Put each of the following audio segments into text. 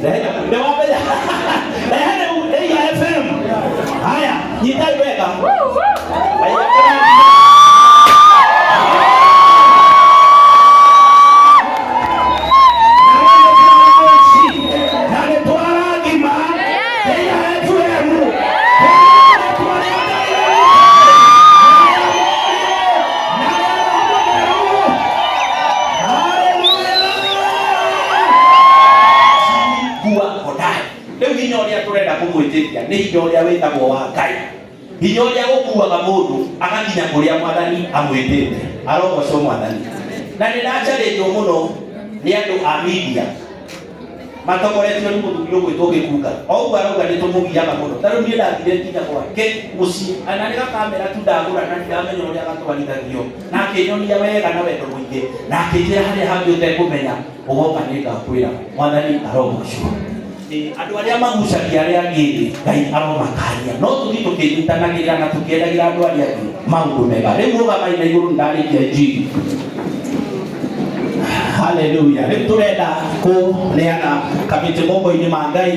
Rehe nyamũ. Nĩ wamenya. Rehe rĩu Ndeiya FM. Haya, nyitai wega. Ngai akũrathime. Na nĩ twarathima Ndeiya FM. Rĩĩtwa rĩa Ngai na rĩa Roho Mũtheru. Hallelujah. Kuwa hodari. Rĩu hinya ũrĩa tũrenda kũmwĩtĩria nĩ hinya ũrĩa wĩtagwo wa Ngai, hinya ũrĩa ũkuaga mũndũ agakinya kũrĩa Mwathani amwĩtĩte. Arogocwo Mwathani. Na nĩ ndacarĩtwo mũno nĩ andũ a media matongoretio nĩ mũthuri ũgwĩtwo Gĩkunga. O ũguo arauga nĩ tũmũgiaga mũno. Ta rĩu niĩ ndathire nginya gwake mũciĩ na nĩ gakamera tu ndagũra na ndiramenya ũrĩa gatwarithagio, na akĩnyonia wega na wendo mũingĩ, na akĩnjĩra harĩa hangĩ ũtekũmenya ũgoka nĩ ngakwĩra. Mwathani arogocwo. Andũ arĩa magucagia arĩa angĩ thĩ, Ngai aromakania. No tũthiĩ tũkĩnyitanagĩrĩra na tũkĩendagĩra andũ arĩa angĩ maũndũ mega. Rĩu rũgamai na igũrũ, nĩndarĩkia injiri. Haleluya. Rĩu tũrenda kũneana kamĩtĩ moko-inĩ ma Ngai,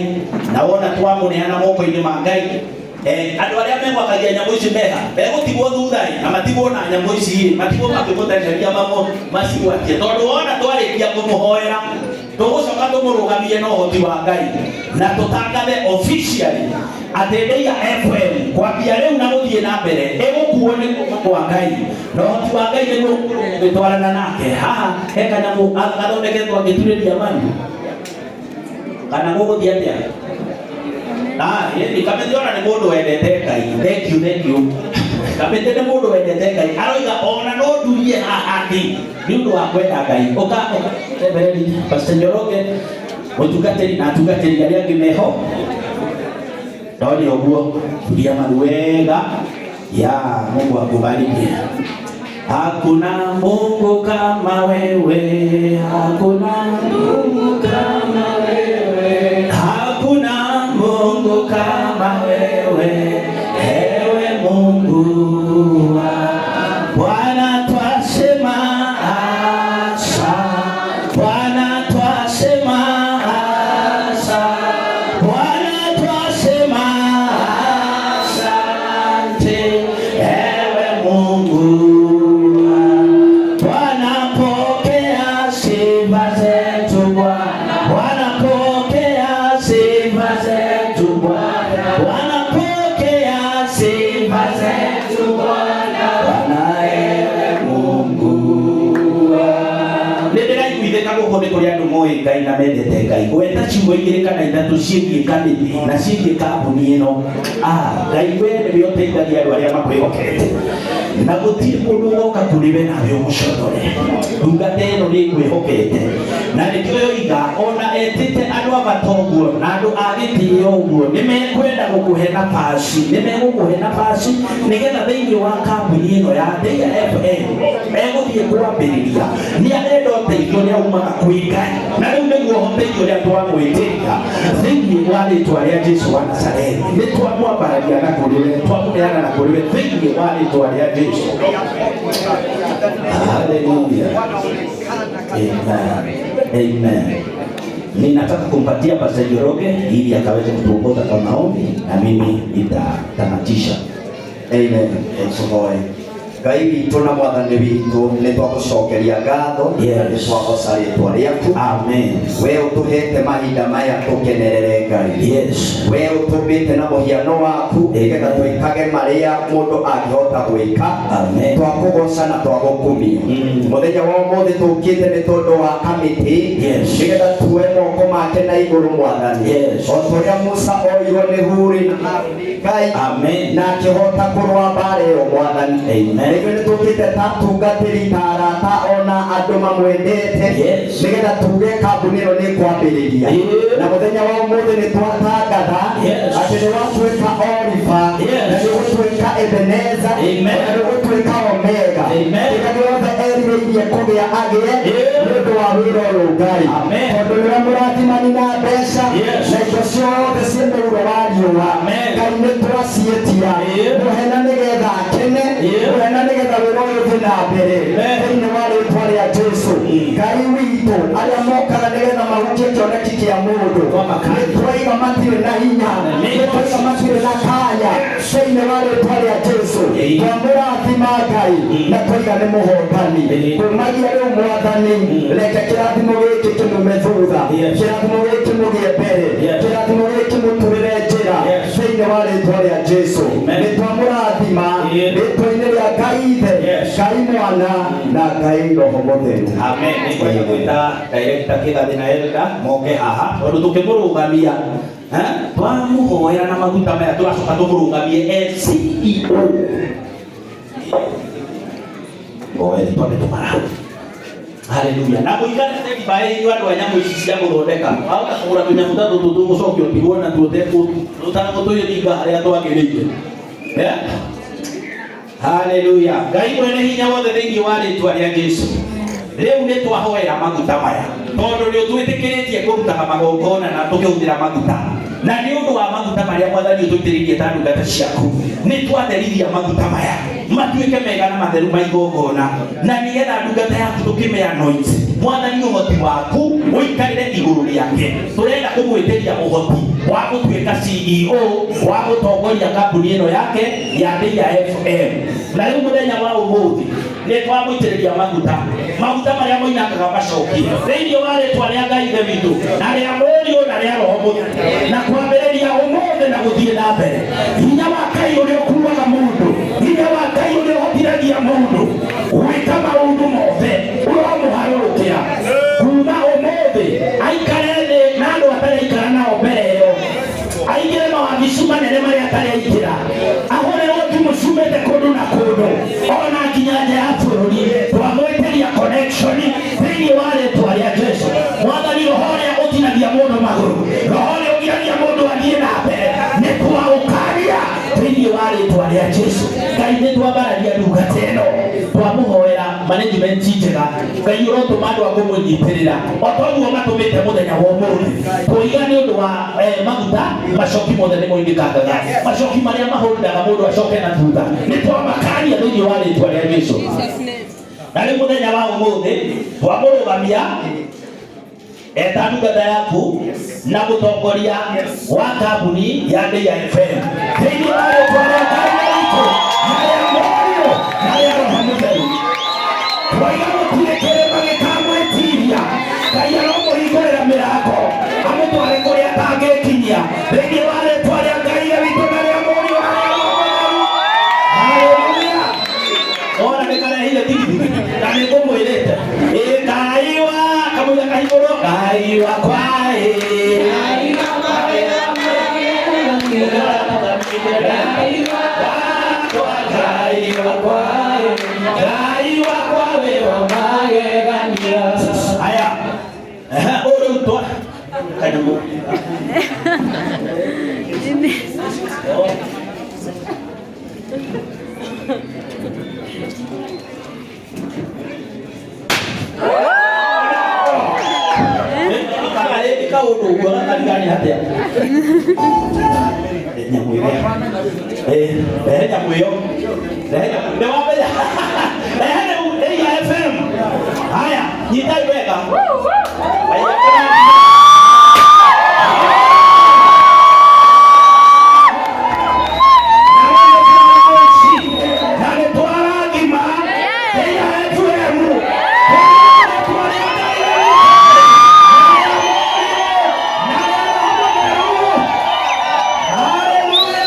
na wona twamũneana moko-inĩ ma Ngai, andũ arĩa megwakagia nyamũ ici meha megũtigwo thutha ĩ, na matigwo na nyamũ ici ĩ, matigwo makĩmũtengeria mamo macigwatie, tondũ wona twarĩkia kũmũhoera tũgũcoka tũmũrũgamie na ũhoti wa Ngai na tũtangathe officially atĩ Ndeiya FM kwambia rĩu na gũthiĩ na mbere ĩgũkuo nĩ guoko kwa Ngai na ũhoti wa Ngai nĩguo ũgĩtwarana nake. Haha he kanyamũ gathondeketwo angĩturĩria maru kana gũgũthiĩ atĩa? Ah, ĩni Kamĩtĩ ona nĩ mũndũ wendete Ngai. Thank you, thank you. Kamĩtĩ nĩ mũndũ wendete Ngai. Aroiga ona no ndurie haha thĩ nĩ ũndũ wa kwenda Ngai. Ũka ũka Reverend Pastor Njoroge, mũtungatĩri na atungatĩri arĩa angĩ meho. Ndoni ũguo, turia maru wega. Ya Mungu akubariki. Hakuna Mungu kama wewe, hakuna Mungu kama wewe, hakuna Mungu kama wewe, ewe Mungu wa Bwana, twasema asa, Bwana twasema asa, Bwana twasema asante, ewe Mungu. Bwana pokea sifa zetu Bwana, Bwana pokea sifa zetu Bwana, Bwana pokea sifa zetu Bwana, Bwana ewe Mungu. Nĩ ndĩraiguithĩka gũkũ nĩ kũrĩ andũ moĩ Ngai na mendete Ngai. Gweta ciugo igĩrĩ kana ithatũ ciĩgiĩ kamĩtĩ na ciĩgiĩ kambuni ĩno. Ah, Ngai we nĩwe ũteithagia andũ arĩa makwĩhokete, na gũtirĩ mũndũ ũgoka kũrĩ we nawe ũmũconore. Ndungata ĩno nĩ ĩkwĩhokete, na nĩkĩo yoiga ona etĩte andũ a bata ũguo na andũ a gĩtĩo ũguo nĩ mekwenda gũkũhe nafasi, nĩ megũkũhe nafasi nĩgetha thĩinĩ wa kambuni ĩno ya Ndeiya FM egũthiĩ kwambĩrĩria. Nĩ arenda ũteithio ũrĩa umaga kwĩ Ngai, na rĩu nĩguo ũteithio ũrĩa twamwĩtĩria thĩinĩ wa rĩtwa rĩa Jesu wa Nazarethi. Nĩ twamwambararia na kũrĩ we, twamũneana na kũrĩ we thĩinĩ wa rĩtwa rĩa Jesu. Haleluya. Amen. Amen. Ninataka kumpatia Pastor Njoroge ili akaweze kutuongoza kwa maombi na mimi nitatamatisha. Amen. Tũhoe. Ngai witũ na Mwathani witũ, nĩ twagũcokeria ngatho na nĩ twagoca rĩtwa rĩaku. Amen. We ũtũhete mahinda maya tũkenerere Ngai. We ũtũmbĩte na mũhiano waku nĩgetha twĩkage marĩa mũndũ angĩhota gwĩka. Amen. Twakũgoca na twagũkumia. Mũthenya wa ũmũthĩ tũkĩte nĩ tondũ wa kamĩtĩ nĩgetha tuoe moko make na igũrũ Mwathani. O ta ũrĩa Musa oirwo nĩ Huri na Harũni Ngai. Amen. Na akĩhota kũrũa mbara ĩyo Mwathani. Amen. Rĩu nĩ tũkĩte ta atungatĩri, ta arata ona andũ mamwendete nĩgetha tuge kambuni ĩno nĩ kwambĩrĩria. Na mũthenya wa ũmũthĩ nĩ twatangatha atĩ nĩ watuĩka Oliver na nĩ ũgũtuĩka Ebeneza Amen. na nĩ ũgũtuĩka Omega. Amen. Kĩrĩa gĩothe erirĩirie kũgĩa agĩe nĩ ũndũ wa wĩra ũyũ Ngai. Amen. Tondũ nĩwe mũrathimani na mbeca na indo ciothe ciĩ mũhuro wa riũa. Amen. Ngai nĩ twaciĩtia. Mũhe na nĩgetha akene, mũhe na nĩgetha wĩra ũyũ ũthiĩ na mbere Amen. thĩinĩ wa rĩtwa rĩa Jesu. Ngai witũ, arĩa mokaga nĩgetha mahutie kĩoneki Kĩoneki kĩa mũndũ. Twamakania. Nĩ twaiga matirĩ na hinya, nĩ twaiga matirĩ na kanya thĩinĩ wa rĩtwa rĩa Jesu. Ĩĩ. Twamũrathima Ngai na twaiga nĩ mũhotani. Ĩĩ. Kumagia rĩu Mwathani, reke kĩrathimo gĩkĩ kĩmume thutha, Yes. kĩrathimo gĩkĩ mũgĩe mbere, Yes. kĩrathimo gĩkĩ mũtũrĩre njĩra Yes. thĩinĩ wa rĩtwa rĩa Jesu. Amen. Nĩ twamũrathima Ĩĩ. rĩtwa-inĩ rĩa Ngai Ithe, Yes. Ngai Mwana na Ngai Roho Mũtheru. Amen. Nĩngwenda gwĩta director Kĩgathĩ na Elda moke haha tondũ tũkĩmũrũgamia twamũhoera na maguta maya tũracoka tũmũrũgamie as CEO. Oe twambe tũmara. Haleluya. Na mũigane mbaĩ inyuĩ andũ a nyamũ ici cia gũthondeka. Wahota kũgũra tũnyamũ ta tũtũ tũgũcokia ũtigwo natuo tũtagũtũringa harĩa twagĩrĩire. Eh? Haleluya. Ngai mwene hinya wothe thĩinĩ wa rĩtwa rĩa Jesu. Rĩu nĩ twahoera maguta maya tondũ nĩ ũtwĩtĩkĩrĩtie kũrutaga magongona na tũkĩhũthĩra maguta, na nĩ ũndũ wa maguta marĩa Mwathani ũtũitĩrĩirie ta ndungata ciaku, nĩ twatherithia maguta maya matuĩke mega na matheru ma igongona, na nĩgetha ndungata yaku tũkĩmĩ anoint, Mwathani ũhoti waku ũikarĩre igũrũ rĩake. Tũrenda kũmwĩtĩria ũhoti wa gũtuĩka CEO wa gũtongoria kambuni ĩno yake ya Ndeia FM. Na rĩu mũthenya wa ũmũthĩ nĩ twamũitĩrĩria maguta, maguta marĩa moinangaga macoki thĩinĩ wa rĩtwa rĩa Ngai Ithe witũ na rĩa Mũriũ na rĩa Roho Mũtheru, na kwambĩrĩria ũmũthĩ na gũthiĩ na mbere. Hinya wa Ngai ũrĩa ũkuaga mũndũ, hinya wa Ngai ũrĩa ũhotithagia mũndũ gwĩka maũndũ mothe ũramũharũrũkĩra kuma ũmũthĩ, aikare thĩ na andũ atarĩ aikara nao mbere ĩyo, aingĩre mawabici manene marĩa atarĩ aingĩra, ahũrĩrwo thimũ ciumĩte kũndũ na kũndũ ona nginya nja ya bũrũri. Twamwĩtĩria connection thĩinĩ wa rĩtwa rĩa Jesu. Mwathani, roho ũrĩa ũtinagia mũndũ magũrũ, roho ũrĩa ũgiragia mũndũ athiĩ na mbere, nĩ twaũkaria thĩinĩ wa rĩtwa rĩa Jesu. Ngai, nĩ twambararia ndungata ĩno, twamũhoera management njega. Ngai, ũrotũma andũ a kũmũnyitĩrĩra o toguo matũmĩte mũthenya wa ũmũthĩ. Tũiga nĩ ũndũ wa maguta, macoki mothe nĩ moinĩkangaga, macoki marĩa mahũndaga mũndũ acoke na thutha, nĩ twamakania thĩinĩ wa rĩtwa rĩa Jesu. Na rĩu mũthenya wa ũmũthĩ twamũrũgamia eta ndungata yaku na mũtongoria wa kambuni ya Ndeia FM thĩinĩ wa rĩtwa rĩa Ngai witũ na rĩa Mũriũ na rĩa Roho Mũtheru. Twaiga gũtirĩ kĩrĩma gĩkamwĩtiria. Ngai aromũhingũrĩra mĩrango amũtware kũrĩa atangĩkinyia thĩinĩ wa rĩtwa rĩa Ngai witũ na rĩa Mũriũ na rĩa Roho Mũtheru. Haleluya. Ona nĩ karehire tigiti na nĩ ngũmwĩrĩte ĩ Ngai wa kamũira kahingũrwo Ngai wakwa ĩ Ngai wakwa Ngai wakwa wĩ wa magegania. Aya, ũyũ rĩu twa kanyamũ. Oh. Kaũndũ ũguo gakarigania atĩa nyamũ ĩrĩa rehe nyamũ ĩyo, rehe nyamũ nĩ wamenya, rehe rĩu Ndeia FM. Haya, nyitai wega. Haya. Na nĩ twarathima Ndeia FM. Rĩtwa rĩa Ngai na rĩa Roho Mũtheru. Haleluya.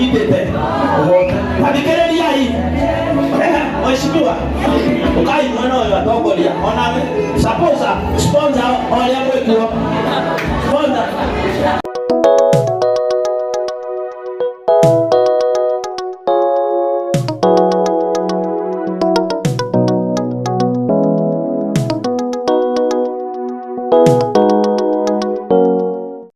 Anyitĩte. Tathikĩrĩriai. Mheshimiwa, ukai mwena ũyũ atongoria onawe suppose sponsor ũrĩa mwĩkuo.